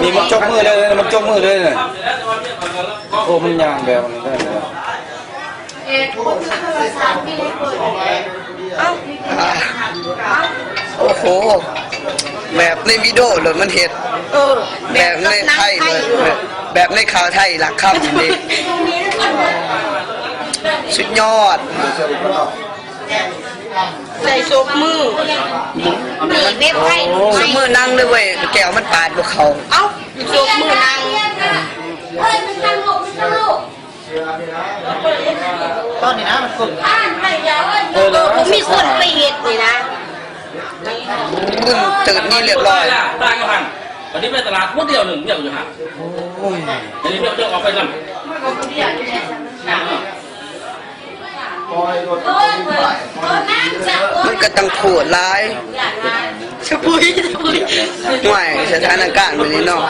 ນີ້ມັນຈົກມືເລີຍ ມັນຈົກມືເລີຍ. ໂອ້ ມັນຍ່າງແບບນັ້ນເລີຍ. ເອົ້າ ໂອ້ໂຫ ແບບໃນວິດີໂອໂລດມັນເຮັດ. ເອີ ແບບໃນໄທໂລດ ແບບໃນຂ່າວໄທຫຼັກຄຳນີ້ ສຸດຍອດ. ໃສ່ສົບມື ນີ້ເວັບໄພ ສົບມືນັ່ງເລີຍເວີຍ ແກ້ວມັນປາດບໍ່ເຂົ້າ. ເອົ້າ ສົບມືນັ່ງ ຕອນນີ້ນະ ມັນກົດ ເອີ ບໍ່ມີຄົນໄປເຮັດນີ້ນະ. ມຶນຕື່ນນີ້ລຽບຮ້ອຍ ຕາຍຢູ່ຫັ້ນ ບັດນີ້ໄປຕະຫຼາດຄົນດຽວໜຶ່ງ ດຽວຢູ່ຫັ້ນ. ໂອ້ຍ ອັນນີ້ດຽວ ດຽວອອກໄປນຳ. ມັນກໍຕ້ອງໂພດຫຼາຍ ສະປຸຍ ສະປຸຍ ຫ້ວຍ ສະຖານະການແບບນີ້ເນາະ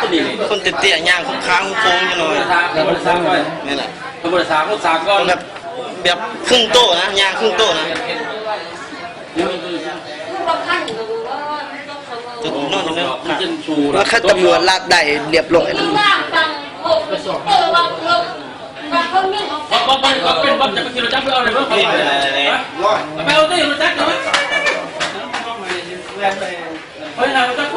ຄົນເຕ້ຍໆ ຍ່າງຄ້າງໂຄ້ງຢູ່ໜ້ອຍ ນີ້ແຫຼະ ແບບ ແບບຄຶ່ງໂຕນະ ຍ່າງຄຶ່ງໂຕນະ. ມັນຄືຕຳຫຼວດລັດໄດ້ລຽບຮ້ອຍ. ບໍ່ ບໍ່ ບໍ່ ບໍ່ ຢ່າໄປຂີ່ລົດຈັກ ໄປເອົາໃນເມືອງ ໄປເອົາຕິລົດຈັກ ໄປເອົາລົດຈັກ.